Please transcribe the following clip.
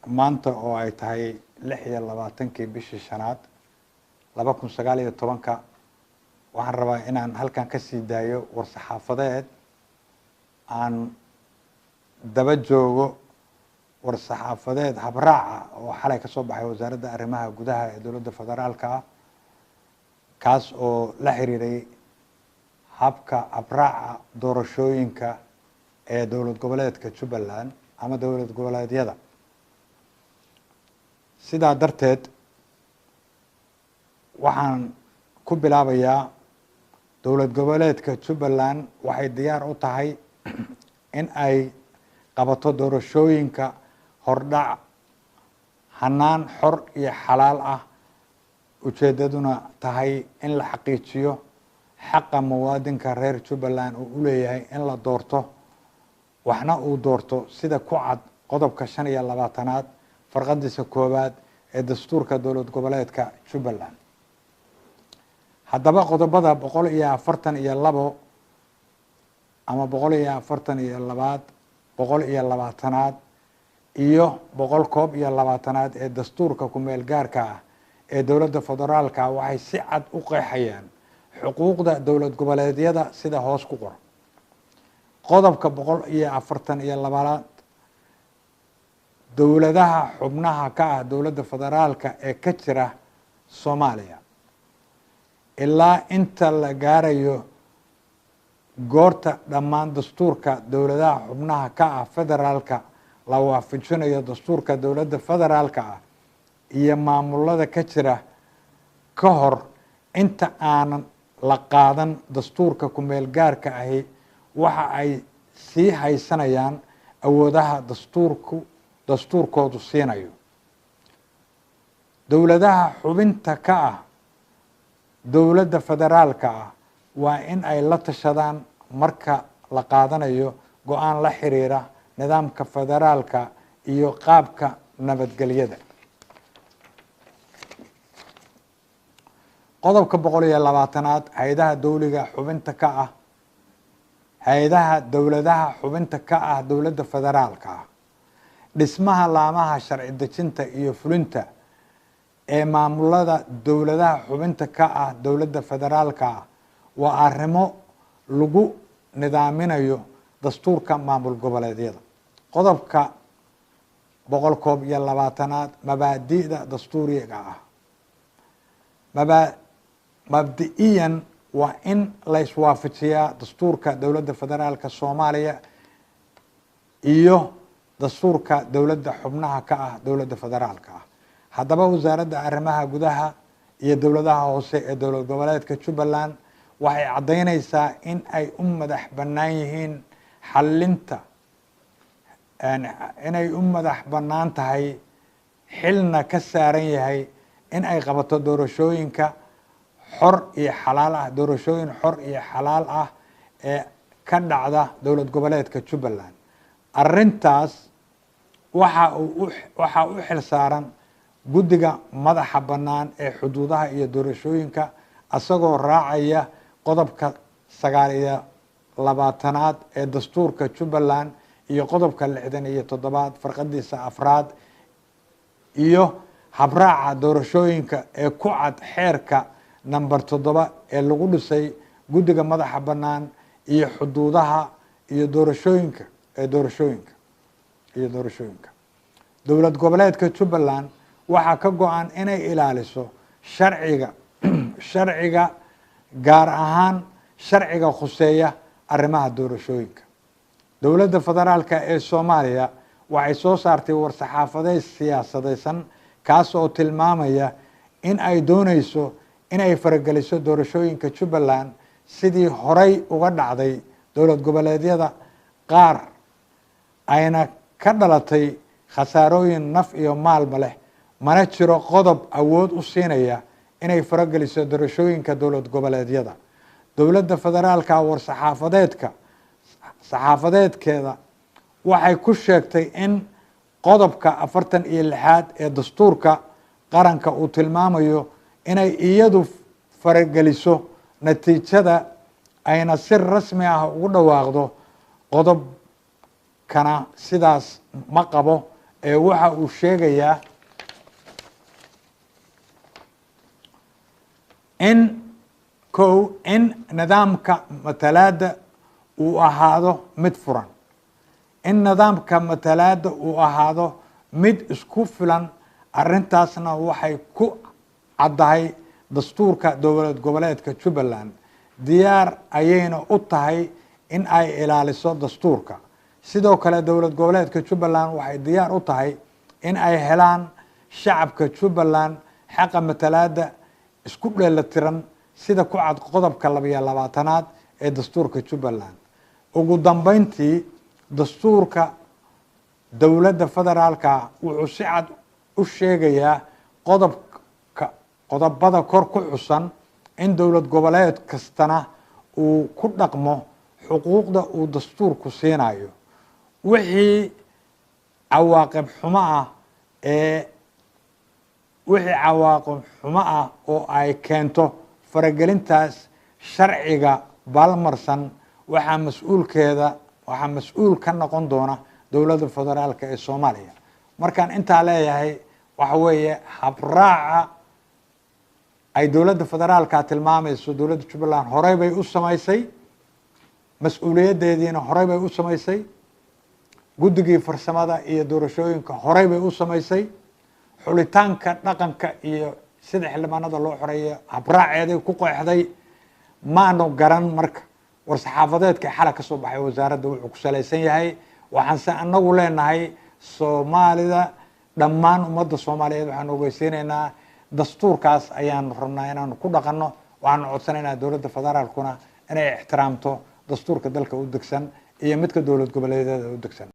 Maanta oo ay tahay 26-kii bishii shanaad 2019-ka, waxaan rabaa inaan halkan ka sii daayo war-saxaafadeed aan daba joogo war-saxaafadeed habraaca oo xalay ka soo baxay Wasaaradda Arrimaha Gudaha ee dowladda federaalka ah, kaas oo la xiriiray habka habraaca doorashooyinka ee dowlad goboleedka Jubbaland ama dowlad goboleedyada. Sidaa darteed, waxaan ku bilaabayaa: dowlad goboleedka Jubbaland waxay diyaar u tahay in ay qabato doorashooyinka hordhac hanaan xor iyo xalaal ah, ujeeddaduna tahay in la xaqiijiyo xaqa muwaadinka reer Jubbaland uu u leeyahay in la doorto waxna uu doorto, sida ku cad qodobka 25aad farqadiisa koowaad ee dastuurka dowlad goboleedka Jubbaland. Haddaba, qodobada 142 ama 142aad, 120aad iyo 121aad ee dastuurka ku-meel gaarka ah ee dowladda federaalka waxay si cad u qeexayaan xuquuqda dowlad goboleedyada sida hoos ku qoran. Qodobka 142aad: dowladaha xubnaha ka ah dowladda federaalka ee ka jira Soomaaliya, ilaa inta la gaarayo goorta dhammaan dastuurka dowladaha xubnaha ka ah federaalka la waafajinayo dastuurka dowladda federaalka ah iyo maamulada ka jira, ka hor inta aanan la qaadan dastuurka ku-meel gaarka ahi, waxa ay sii haysanayaan awoodaha dastuurkoodu siinayo. Dowladaha xubinta ka ah dowladda federaalka ah waa in ay la tashadaan marka la qaadanayo go-aan la xiriira nidaamka federaalka iyo qaabka nabadgelyada. Qodobka 120aad: hay-adaha dowliga xubinta ka ah, hay-adaha dowladaha xubinta ka ah dowladda federaalka ah, dhismaha laamaha sharci dejinta iyo fulinta ee maamulada dowladaha xubinta ka ah dowladda federaalka ah waa arrimo lagu nidaaminayo dastuurka maamul goboleedyada. Qodobka 121aad: mabaadi'da dastuuriga ah. Mabdi'iyan waa in la iswaafajiyaa dastuurka dowladda federaalka Soomaaliya iyo dastuurka dowladda xubnaha ka ah dowladda federaalka ah. Haddaba, Wasaaradda Arrimaha Gudaha iyo Dowladaha Hoose ee dowlad goboleedka Jubbaland waxay caddaynaysaa in ay u madax bannaan yihiin xalinta, inay u madax bannaan tahay, xilna ka saaran yahay in ay qabato doorashooyinka xor iyo xalaal ah, doorashooyin xor iyo xalaal ah ee ka dhacda dowlad goboleedka Jubbaland. Arrintaas waxaa u xil saaran guddiga madaxa bannaan ee xuduudaha iyo doorashooyinka, isagoo raacaya qodobka 29aad ee dastuurka Jubbaland iyo qodobka 67aad farqadiisa afraad iyo habraaca doorashooyinka ee ku cad xeerka number 7 ee lagu dhisay guddiga madaxa bannaan iyo xuduudaha iyo doorashooyinka ee doorashooyinka iyo doorashooyinka. Dowlad goboleedka Jubbaland waxaa ka go-an inay ilaaliso sharciga, gaar ahaan sharciga khuseeya arrimaha doorashooyinka. Dowladda federaalka ee Soomaaliya waxay soo saartay war-saxaafadeed siyaasadeysan, kaas oo tilmaamaya in ay dooneyso inay farageliso doorashooyinka Jubbaland sidii horay uga dhacday dowlad goboleedyada qaar, ayna ka dhalatay khasaarooyin naf iyo maalba leh. Mana jiro qodob awood u siinaya inay farageliso doorashooyinka dowlad goboleedyada. Dowladda federaalka war-saxaafadeedka saxaafadeedkeeda waxay ku sheegtay in qodobka 46aad ee dastuurka qaranka uu tilmaamayo inay iyadu farageliso natiijada, ayna si rasmi ah ugu dhawaaqdo. Qodobkana sidaas ma qabo ee waxa uu sheegayaa in kow, in nidaamka matalaadda uu ahaado mid furan, in nidaamka matalaadda uu ahaado mid isku filan. Arrintaasna waxay ku caddahay dastuurka dowlad goboleedka Jubbaland, diyaar ayayna u tahay in ay ilaaliso dastuurka. Sidoo kale dowlad goboleedka Jubbaland waxay diyaar u tahay in ay helaan shacabka Jubbaland xaqa matalaadda isku dheelatiran sida ku cad qodobka 22aad ee dastuurka Jubbaland. Ugu dambeyntii, dastuurka dowladda federaalka wuxuu si cad u sheegayaa qodobka qodobada kor ku xusan in dowlad goboleed kastana uu ku dhaqmo xuquuqda uu dastuurku siinayo. Wixii cawaaqib xumo ah ee wixii cawaaqib xumo ah oo ay keento faragelintaas sharciga baalmarsan, waxaa mas-uulkeeda waxaa mas-uul ka noqon doona dowladda federaalka ee Soomaaliya. Markaan intaa leeyahay, waxa weeye habraaca ay dowladda federaalka tilmaamayso, dowladda Jubbaland horey bay u samaysay, mas-uuliyaddeediina horey bay u samaysay, guddigii farsamada iyo doorashooyinka horey bay u samaysay, xulitaanka dhaqanka iyo sida xildhibaanada loo xoreeyo habraaceeday ku qeexday. Maanu garan marka war-saxaafadeedka xala ka soo baxay wasaaradda wuxuu ku salaysan yahay. Waxaanse anagu leenahay Soomaalida, dhammaan ummadda Soomaaliyeed waxaanu ogeysiinaynaa dastuurkaas ayaanu rabnaa inaanu ku dhaqanno. Waxaanu codsanaynaa dowladda federaalkuna inay ixtiraamto dastuurka dalka u degsan iyo midka dowlad goboleedyada u degsan.